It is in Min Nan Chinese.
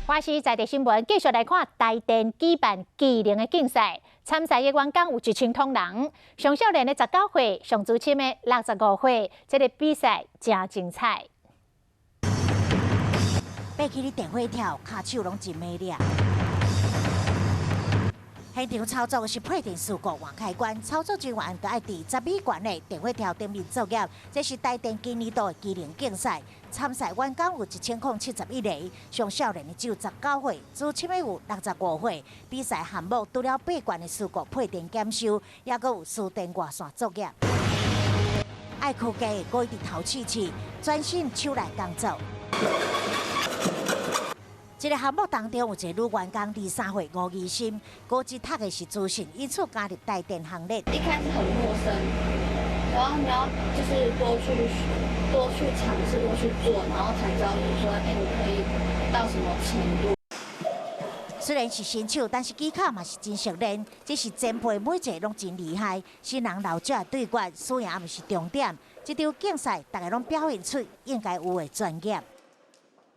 華視在地新聞繼續來看台電舉辦技能的競賽，參賽的員工有1000通人，上少年的19歲，上資深的65歲，這个比賽誠精彩。爬起咧電火柱，跤手攏真美麗。現場操作的是配電事故換開關，操作人員就愛佇10米懸的電火柱頂面作業。這是台電今年度的技能競賽，參賽員工有1071個，上少年的只有19歲，資深的有65歲。比賽項目除了爬懸的事故配電檢修，也閣有輸電外線作業。愛科技的閣一直頭試試，專心手內工作。這个項目當中有一个女員工，23歲吳怡心，高職讀的是資訊，因此加入台電行列。一開始很陌生，然後你要就是多去嘗試，多去做，然後才知道就是說，欸，你可以到什麼程度。雖然是新手，但是技巧嘛是真熟練。只是前輩每一个攏真厲害，新人老者對決，輸贏毋是重點。這場競賽，大家攏表現出應該有的專業。